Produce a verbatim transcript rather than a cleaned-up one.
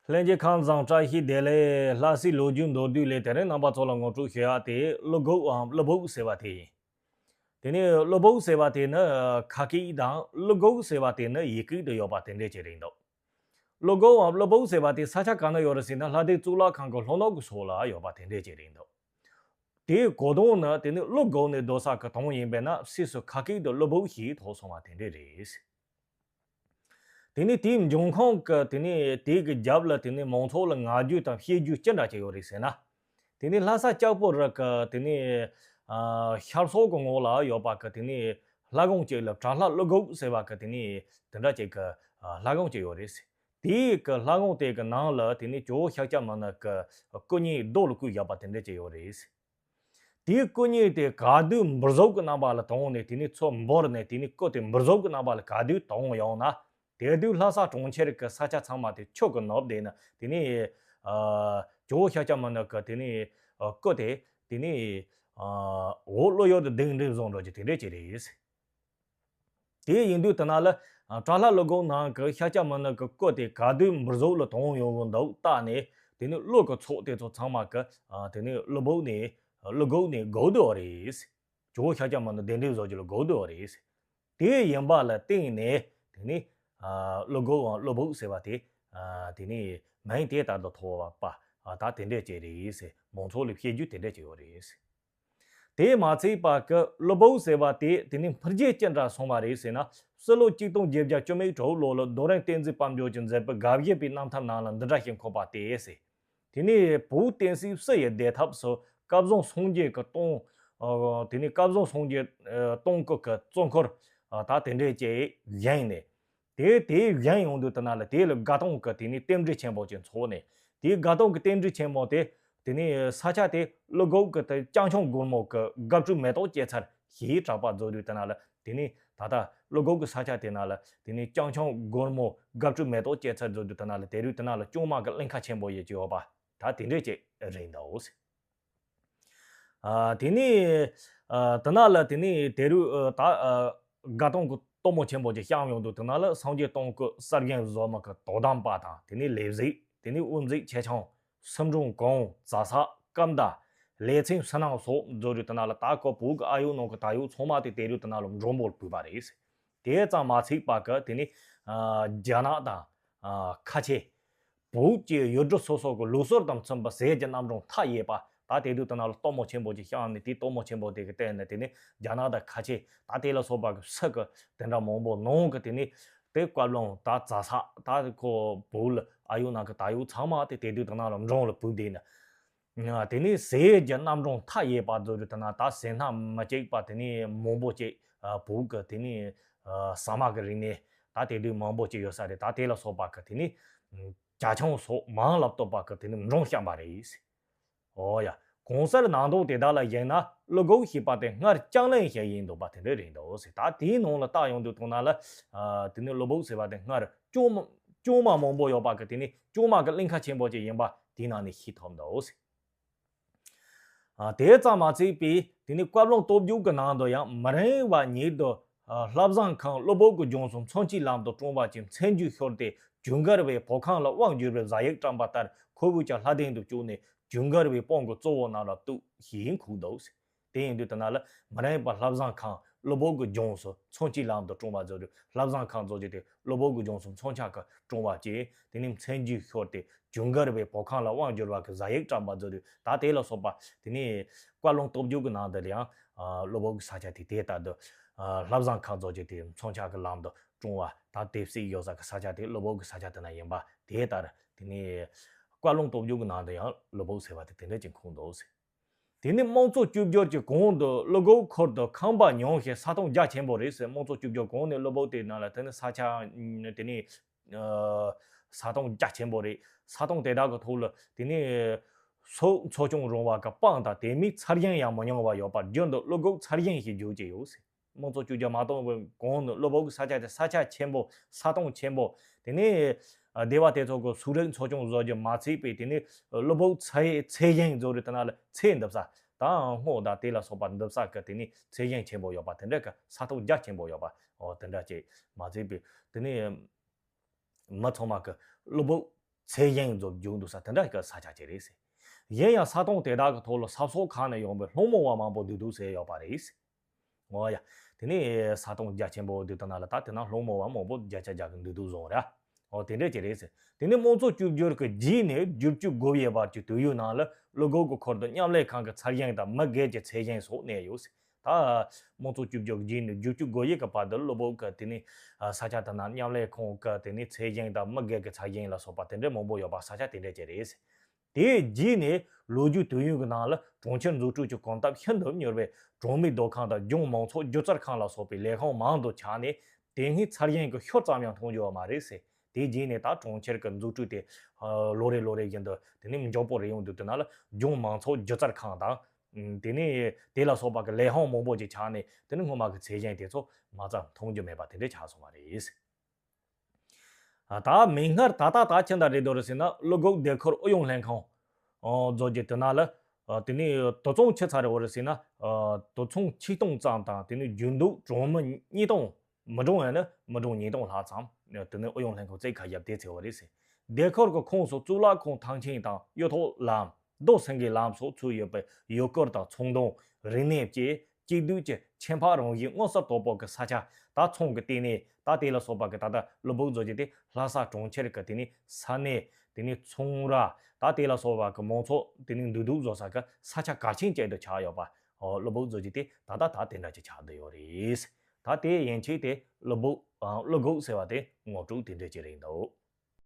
ལྷན་རྒྱས་ཁམས་བཟང་། བཀྲ་ཤིས་བདེ་ལེགས། ལྷ་སའི་ལོ་རྒྱུས་མདོར་བསྡུས་ལས་དེ་རིང་རྣམ་པ་ཚོ་ལ་ངོ་སྤྲོད་ཞུ་ཡག་དེ་ཀླུ་སྒོག་འམ་ཀླུ་སྦུག་ཟེར་བ་དེ་ཡིན། དེ་ནས་ཀླུ་སྦུག་ཟེར་བ་དེ་ནི་ཁ་སྐད་དང་ཀླུ་སྒོག་ཟེར་བ་དེ་ནི་ཡུལ་སྐད་དུ་ཡོད་པ་དེ་འདྲས་ཅིག་རེད་འདུག་ཀླུ་སྒོག་འམ་ཀླུ་སྦུག་ཟེར་བ་དེ་ས་ཆ་ག་ན་ཡོད་རེད་ཟེར་ན། ལྷ་ལྡན་གཙུག་ལག་ཁང་གི་ལྷོ་ནུབ་ཀྱི་ཕྱོགས་ལ་ཡོད་པ་དེ་འདྲས་ཅིག་རེད་འདུག་དེའི་གོ་དོན་ནི་དེ་ནི་ཀླུ་སྒོག་ནས་བསྡུ་ས་གི་དོན་ཡིན་པས་ན། སུད་སི་ཁ་སྐད་དུ་ཀླུ་སྦུག་ཞེས་ཐོགས་སོང་བ་དེ་འདྲས་རེད། དེ་ནས་དེའི་འབྱུང་ཁུངས་ཀྱི་དེ་ནས་དེ་གི་རྒྱབ་ལ་དེ་ནས་མང་ཚོགས་ལ་ངག་རྒྱུན་དང་བཤད་རྒྱུན་ཅི་འདྲ་ཅིག་ཡོད་རེད་ཟེར་ན། དེ་ནས་ལྷ་ས་ལྕགས་པོ་རི་གི་དེ་ནས་ཨ་ཤར་ཕྱོགས་ཀྱི་ངོས་ལ་ཡོད་པ་གི་དེ་ནས་ལྷ་ཁང་ཅིག་ལ་བྲག་ལྷ་ཀླུ་སྒོག་ཟེར་བ་གི་དེ་ནས་དེ་འདྲ་ཅིག་གི་ཨ་ལྷ་ཁང་ཅིག་ཡོད་རེད། དེའི་གི་ལྷ་ཁང་དེ་གི་ནང་ལ་དེ་ནས་ཇོ་བོ་ཤཱཀྱ་མུ་ནེ་གི་སྐུ་བརྙན་རྡོ་ལ་བརྐོས་བཞག་པ་དེ་འདྲ་ཅིག་ཡོད་རེད། དེའི་སྐུ་བརྙན་དེ་ག་དུས་འབུར་གཟུགས་ཀྱི་རྣམ་པ་ལ་བཏང་ནས་དེ་ནས་ཚུར་འབུར་ནས་དེ་ནས་སྐུ་དེ་འབུར་གཟུགས་ཀྱི་རྣམ་པ་ལ་ག་དུས་བཏང་ཡོང་ན། དེ་དུས་ལྷ་ས་གྲོང་ཁྱེར་གྱི་ས་ཆ་ཚང་མ་དེ་ཆུ་གིས་ནུབ་བསྡད་ནས་དེ་ནས་ཨ་ཇོ་བོ་ཤཱཀྱ་མུ་ནེ་གི་དེ་ནས་ཨ་སྐུ་དེ་དེ་ནས་ཨ་འོག་ཀླུ་ཡུལ་དུ་ལྡིང་འགྲིམ་བཟོ་འགྲོ་རྒྱུ་དེ་འདྲ་ཅིག་རེད། དེ་ཡིན་དུས་དེ་ན་ལ་ཨ་བྲག་ལྷ་ཀླུ་སྒོག་ནང་གི་ཤཱཀྱ་མུ་ནེ་གི་སྐུ་དེ་ག་དུས་འབུར་གཟུགས་ལ་བཏང་ཡོང་གི་འདུག་བལྟས་ནས། དེ་ནས་ཀླུ་གི་ཚོགས་དེ་ཚོ་ཚང་མ་གི་ཨ་དེ་ནས་ཀླུ་སྦུག་ནས་ཀླུ་སྒོག་ནས་སྒུག་སྡོད་པ་རེད། ཇོ་བོ་ཤཱཀྱ་མུ་ནེ་གདན་འདྲེན་བཟོ་རྒྱུ་ལ་སྒུག་སྡོད་པ་རེད། དེ་ཡིན་པ་ལ་བརྟེན་ནས་དེ་ནས་ཨ་ཀླུ་སྒོག་འམ་ཀླུ་སྦུག་ཟེར་བ་དེ་ཨ་དེ་ནས་མིང་དེ་ལྟར་དུ་ཐོགས་པ་ཨ་ད་དེ་འདྲ་ཅིག་རེད་ཟེར། མང་ཚོགས་ལ་བཤད་རྒྱུན་དེ་འདྲ་ཅིག་ཡོད་རེད། དེས་མ་ཚད་པ་གི་ཀླུ་སྦུག་ཟེར་བ་དེ་དེ་ནས་འཕུར་རྒྱལ་ཅི་འདྲ་སོང་བ་རེད་ཟེར་ན། སྤྱི་ལོ་གཅིག་སྟོང་བརྒྱད་བརྒྱ་བཅུ་མེད་དྲུག་ལོ་ལ་རྡོ་རིང་བསྟན་འཛིན་དཔལ་འབྱོར་གྱིས་མཛད་པའི་དགའ་བཞི་པའི་རྣམ་ཐར་ནང་ལ་འདི་འདྲ་ཞིག་འཁོད་པ་སྟེ་ཟེར། དེ་ནས་བོད་བསྟན་སྲིད་སྤྱི་ཡི་བདེ་ཐབས་སུ་སྐལ་བཟང་སངས་རྒྱས་ཀྱི་གཏོང་། ཨ་དེ་ནས་སྐལ་བཟང་སངས་རྒྱས་ཨ་གཏོང་སྐུ་གི་གཙོ་འཁོར་ཨ་ད་དེ་འདྲས་ཅིག་བཞེངས་ནས། དེ་དེ་བཞེངས་ཡོང་དུས་དེ་ན་ལ་དེ་ལ་དགའ་སྟོན་གྱི་དེ་ནས་རྟེན་འབྲེལ་ཆེན་པོ་ཅིག་འཚོགས་ནས། དེའི་དགའ་སྟོན་གྱི་རྟེན་འབྲེལ་ཆེན་མོ་དེ་དེ་ནས་ས་ཆ་དེ་ཀླུ་སྒོག་གི་དེ་སྐྱང་ཆུང་སྒོར་མོ་གི་དགའ་སྤྲོའི་མེ་ཏོག་སྐྱེད་ཚལ་ཞེས་གྲགས་པ་བཟོ་དུས་དེ་ན་ལ། དེ་ནས་ད་ལྟ་ཀླུ་སྒོག་གི་ས་ཆ་དེ་ན་ལ་དེ་ནས་སྐྱང་ཆུང་སྒོར་མོ་དགའ་སྤྲོའི་མེ་ཏོག་སྐྱེད་ཚལ་བཟོ་དུས་དེ་ན་ལ། དེ་རུ་དེ་ན་ལ་ཅུང་མ་གི་གླིང་ཁ་ཆེན་པོ་ཡོད་ཀྱི་ཡོད་པ་ད་དེ་འདྲས་ཅིག་རེད་འདུག་ཟེར། ཨ་དེ་ནས་ཨ་དེ་ན་ལ་དེ་ནས་དེ་རུ་ཨ་ད་ཨ་དགའ་སྟོན་གྱི་སྟོན་མོ་ཆེན་པོ་ཅིག་བཤམས་ཡོང་དུས་དེ་ན་ལ་སངས་རྒྱས་སྟོན་སྐུ་གསེར་གྱི་བཟོ་མ་གི་དོ་དམ་པ་དང་། དེ་ནས་ལས་བྱེད། དེ་ནས་དབུ་མཛད་ཆེ་ཆུང་། སྲིད་གཞུང་གོང་། ཙ་ས་སྐམ་ད། ལས་ཚན་ཕྱི་ནང་སོགས་བཟོ་རུ་དེ་ན་ལ། ད་ཁོ་བོད་ཀྱི་ཨ་ཡོད་ནང་གི་ད་ཡོད་ཚང་མ་དེ་དེ་རུ་དེ་ན་ལ་མགྲོན་པོར་ཕུལ་བ་རེད། དེ་ཙམ་མ་ཚད་པ་གི་དེ་ནས་ཨ་རྒྱ་ནག་དང་ཨ་ཁ་ཆེ་བོད་ཀྱི་ཡུལ་གྲུ་སོ་སོ་གི་ལུགས་སྲོལ་དང་མཐུན་པའི་ཟས་ཀྱི་རྣམ་གྲངས་མཐའ་ཡས་པ། ད་དེ་དུས་དེ་ན་ལ་སྟོན་མོ་ཆེན་པོ་ཅིག་བཤམས་ནས། དེའི་སྟོན་མོ་ཆེན་པོ་དེ་གི་སྟེང་ནས་དེ་ནས་རྒྱ་ནག་དང་ཁ་ཆེ་ད་དེ་ལ་སོགས་པ་གི་ཕྱི་གི་དེ་འདྲ་མང་པོ། ནང་གི་དེ་ནས་དེ་བཀའ་བློན་ད་ཙ་ས་ད་ཁོ་བོད་ལ་ཨ་ཡོད་ནང་གི་ད་ཡོད་ཚང་མ་དེ་དེ་དུས་དེ་ན་ལ་མགྲོན་ལ་ཕུལ་བསྡད་ནས། དེ་ནས་ཟས་ཀྱི་རྣམ་གྲངས་མཐའ་ཡས་པ་བཟོ་རུ་དེ་ན་ད་ཟས་སྣ་མི་གཅིག་པ་དེ་ནས་མང་པོ་ཅིག་ཨ་བོད་ཀྱི་དེ་ནས་ཨ་ཟ་མ་གི་རིག་གནས་ད་དེ་དུས་མང་པོ་ཅིག་ཡོད་ས་རེད། ད་དེ་ལ་སོགས་པ་གི་དེ་ནས་ཨ་ཇ་ཆང་སོགས་མང་ལ་བཏུབ་པ་གི་དེ་ནས་མགྲོན་བཤམས་པ་རེད། ཨོ་ཡ། གོང་གསལ་ནང་དོན་དེ་དག་ལ་གཞིགས་ན། ཀླུ་སྒོག་ཞེས་པ་དེ་སྔར་ལྕང་གླིང་ཞིག་ཡིན་འདུག་པ་དེ་འདྲ་རེད་འདུག་ཟེར། ད་དེའི་ནང་ལ་བལྟ་ཡོང་དུས་དེ་ན་ལ་ཨ་དེ་ནས་ཀླུ་སྦུག་ཟེར་བ་དེ་སྔར་ཅུང་མ་ཅུང་མ་མང་པོ་ཡོད་པ་གི་དེ་ནས་ཅུང་མ་གི་གླིང་ཁ་ཆེན་པོ་ཅིག་ཡིན་པ་དེའི་ནང་ནས་ཤེས་ཐུབ་འདུག་ཟེར། ཨ་དེ་ཙམ་མ་ཚད་པའི་དེ་ནས་བཀའ་བློན་སྟོབས་རྒྱས་ཀྱི་ནང་དུ་ཡང་མི་རིང་བ་ཉིད་དུ་ཨ་བླ་བཟང་ཁང་ཀླུ་སྦུག་གི་ལྗོངས་སུ་མཚོན་ཆའི་ལམ་དུ་དྲངས་པ་ཅིག་མཚན་བརྗོད་ཤོར་ཏེ། ཇུན་གར་བའི་བོད་ཁང་ལ་དབང་བསྒྱུར་བའི་ཟ་ཡིག་བཀྲམ་པ་ལྟར་ཁོ་བོས་ཀྱང་ལྷ་ལྡན་དུ་བཅུག་ནས་ཇུན་གར་བའི་དཔུང་གི་གཙོ་བོ་རྣམས་ལ་གཏུགས་ཞེས་འཁོད་འདུག་ཟེར། དེ་ཡིན་དུས་དེ་ན་ལ་མི་རིང་བ་བླ་བཟང་ཁང་ཀླུ་སྦུག་གི་ལྗོངས་སུ་མཚོན་ཆའི་ལམ་དུ་དྲངས་པ་བཟོ་རུ། བླ་བཟང་ཁང་བཟོ་རྒྱུ་དེ་ཀླུ་སྦུག་གི་ལྗོངས་སུ་མཚོན་ཆ་གི་དྲངས་པ་བཅས། དེ་ནས་མཚན་བརྗོད་ཤོར་ཏེ་ཇུན་གར་བའི་བོད་ཁང་ལ་དབང་བསྒྱུར་བ་གི་ཟ་ཡིག་བཀྲམ་པ་བཟོ་རུ། ད་དེ་ལ་སོགས་པ་དེ་ནས་བཀའ་བློན་སྟོབས་རྒྱས་ཀྱི་ནང་དུ་ཡང་ཨ་ཀླུ་སྦུག་གི་ས་ཆ་དེ་དེ་ལྟར་དུ་ཨ་བླ་བཟང་ཁང་བཟོ་རྒྱུ་དེ་མཚོན་ཆ་གི་ལམ་དུ་དྲངས་པ། ད་དེབ་གཟིགས་ཡོད་ས་གི་ས་ཆ་དེ་ཀླུ་སྦུག་གི་ས་ཆ་དེ་ན་ཡིན་པ་དེ་ལྟར། དེ་ནས་བཀའ་བློན་སྟོབས་རྒྱས་ཀྱི་ནང་དུ་ཡང་ཀླུ་སྦུག་ཟེར་བ་དེ་དེ་འདྲ་ཅིག་འཁོད་འདུག་ཟེར། དེ་ནས་དམངས་གཙོ་བཅོས་བསྒྱུར་གྱི་གོང་དུ་ཀླུ་སྒོག་ཁུལ་དུ་ཁང་པ་ཉུང་ཞིང་ས་སྟོང་རྒྱ་ཆེན་པོ་རེད་ཟེར། དམངས་གཙོ་བཅོས་བསྒྱུར་གོང་ནས་ཀླུ་སྦུག་དེ་ནང་ལ་དེ་ནི་ས་ཆ་དེ་ནི་ཨ་ས་སྟོང་རྒྱ་ཆེན་པོ་རེད། ས་སྟོང་དེ་དག་གི་ཐོག་ལ་དེ་ནི་སོག་མཚོ་སྐྱོང་རོང་བ་གི་སྤང་དང་དེ་མིན་ཚ་ཞིང་ཡང་མི་ཉུང་བ་ཡོད་པར། རྒྱུན་དུ་ཀླུ་སྒོག་ཚ་ཞིང་ཞེས་བརྗོད་ཀྱི་ཡོད་ཟེར། དམངས་གཙོ་བཅོས་བསྒྱུར་མ་གཏོང་བའི་གོང་ནས་ཀླུ་སྦུག་གི་ས་ཆ་དེ་ས་ཆ་ཆེན་པོ། ས་སྟོང་ཆེན་པོ། དེ་ནས་ཨ་སྡེ་བ་དེ་ཚོ་གི་སུག་རིགས་མཚོ་སྐྱོང་བཟོ་རྒྱུ་མ་ཚད་པའི་དེ་ནས་ཀླུ་སྦུག་ཚ་ཡི་ཚ་ཞིང་བཟོ་རུ་དེ་ན་ལ་ཚ་འདུག་ས་དང་སྔོ་དང་དེ་ལ་སོགས་པ་འདུག་ས་གི་དེ་ནས་ཚ་ཞིང་ཆེན་པོ་ཡོད་པ་དེ་འདྲ་གི་ས་སྟོང་རྒྱ་ཆེན་པོ་ཡོད་པ། འོ་དེ་འདྲ་ཅིག་མ་ཚད་པའི་དེ་ནས་མི་ཚང་མ་གི་ཀླུ་སྦུག་ ཚད་གཞི་བཟོ་རྒྱུ་འདུག་ས་དེ་འདྲ་གི་ས་ཆ་ཅིག་རེད་ཟེར། གཞན་ཡང་ས་སྟོང་དེ་དག་གི་ཐོག་ལ་ས་ཕྱོགས་ཁག་ནས་ཡོང་བའི་སློང་མོ་བ་མང་པོ་འདུག་འདུག་ཟེར་ཡོད་པ་རེད་ཟེར། འོ་ཡ། དེ་ནས་ས་སྟོང་རྒྱ་ཆེན་པོ་འདི་དག་ནང་ལ་ད་དེ་ན་སློང་མོ་བ་མང་པོ་བརྒྱ་ཆ་བརྒྱ་གི་འདུག་འདུག་བཟོ་ར། འོ་དེ་འདྲ་ཅིག་རེད་ཟེར། དེ་ནས་དམངས་གཙོ་བཅོས་བསྒྱུར་གྱི་རྗེས་ནས་བསྒྱུར་བཅོས་དགོས་ཡོད་པར་གྱི་དུས་ཡུན་ནང་ལ་སློབ་གོ་གི་ཁུལ་དུ་མཉམ་ལས་ཁང་གི་ཚད་གཞི་དང་མི་སྒེར་གྱི་ཚད་གཞི་སོགས་གནས་ཡོད་ཟེར། ད་དམངས་གཙོ་བཅོས་བསྒྱུར་རྗེས་ནས་བསྒྱུར་བཅོས་དགོས་ཡས་ཀྱི་བར་དུ་སློབ་གོ་གི་དེ་ནས་ས་ཆ་དེ་ན་མཉམ་ལས་ཁང་གི་དེ་ནས་ཚད་གཞི་དང་མི་སྒེར་གྱི་ཚད་གཞི་ལ་སོགས་པ་དེ་འདྲ་མང་པོ་ཡོད་པ་ས་ཆ་དེ་འདྲ་ཅིག་རེད་ཟེར། དེའི་རྗེས་ནས་ལོ་རྒྱུས་དུས་ཡུན་གྱི་ནང་ལ་གྲོང་ཁྱེར་འཛུགས་སྐྲུན་གྱི་གོམ་སྟབས་ཤིན་ཏུ་མྱུར་བས་གྲོང་མིའི་སྡོད་ཁང་དང་ལྗོངས་མང་ཚོགས་སྒྱུ་རྩལ་ཁང་ལ་སོགས་པའི་ལས་ཁང་མང་དུ་ཆགས་ནས་དེ་སྔའི་ཚད་གཞི་གི་ཤོག་ཙམ་ཡང་མཐོང་རྒྱུ་ཡོད་མ་རེད་ཟེར། དེའི་རྗེས་ནས་ད་གྲོང་ཁྱེར་གྱི་འཛུགས་སྐྲུན་དེ་ལོ་རེ་ལོ་རེ་བཞིན་དུ་དེ་ནས་མགྱོགས་པོ་རེ་ཡོང་དུས་དེ་ན་ལ་ལྗོངས་མང་ཚོགས་སྒྱུ་རྩལ་ཁང་དང་དེ་ནས་དེ་ལ་སོགས་པ་གི་ལས་ཁང་མང་པོ་ཅིག་ཆགས་ནས་དེ་ནས་སྔོན་མ་གི་ཚད་གཞི་དེ་ཚོ་མ་རྩ་མཐོང་རྒྱུ་མེད་པ་དེ་འདྲ་ཆགས་སོང་བ་རེད། ད་མིག་སྔར་ད་ལྟ་ད་ཅི་འདྲ་རེད་འདུག་རེད་ཟེར་ན། སློབ་གོ་སྡེ་ཁུལ་ཨུ་ཡོན་ལྷན་ཁང་རྫོགས་རྗེས་དེ་ན་ལ་དེ་ནས་དུད་ཚང་ཆི་ཙམ་རེད་འོ་རེད་ཟེར་ན། དུད་ཚང་ཆིག་སྟོང་ཙམ་དང་དེ་ནས་རྒྱུན་དུ་གྲོང་མི་གཉིས་སྟོང་། མི་གྲངས་ཡང་ན་མི་གྲངས་ཉིས་སྟོང་ལྷག་ཙམ་དེ་ནས་ཨུ་ཡོན་ལྷན་ཁང་བཙུགས་ཁ་བཞག་དེ་ཚེ་འོ་རེད་ཟེར། སྡེ་ཁུལ་གྱི་ཁོངས་སུ་གཙུག་ལག་ཁང་ཐང་ཆེན་དང་གཡུ་ཐོག་ལམ། རྡོ་སེང་གེའི་ལམ་སོགས་ཚུད་ཡོད་པའི་ཡུལ་སྐོར་དང་ཚོང་དོན། རིག་གནས་བཅས་སྐྱིད་སྡུག་གི་ཁྱད་འཕགས་རང་བཞིན་མངོན་གསལ་དོད་པོ་གི་ས་ཆ། ད་ཚོང་གི་ལྟེ་གནས་ད་དེ་ལ་སོགས་པ་གི་ད་ལྟ་སློབ་གོ་རྫོགས་རྗེས་དེ་ལྷ་ས་གྲོང་ཁྱེར་གི་དེ་ནས་ས་གནས་དེ་ནས་ཚོང་ར་ད་དེ་ལ་སོགས་པ་གི་མང་ཚོགས་དེ་ནས་འདུས་སྡོད་བཟོ་ས་གི་ས་ཆ་གལ་ཆེན་ཅིག་ཏུ་ཆགས་ཡོད་པ། སློབ་གོ་རྫོགས་རྗེས་དེ་ད་ལྟ་ད་དེ་འདྲ་ཅིག་ཆགས་བསྡད་ཡོད་རེད། ད་དེ་ཡན་ཆད་དེ་སློབ་གོ་སློབ་གོ་ཟེར་བ་དེ་ངོ་སྤྲོད་དེ་འདྲ་ཅིག་རེད་འདུག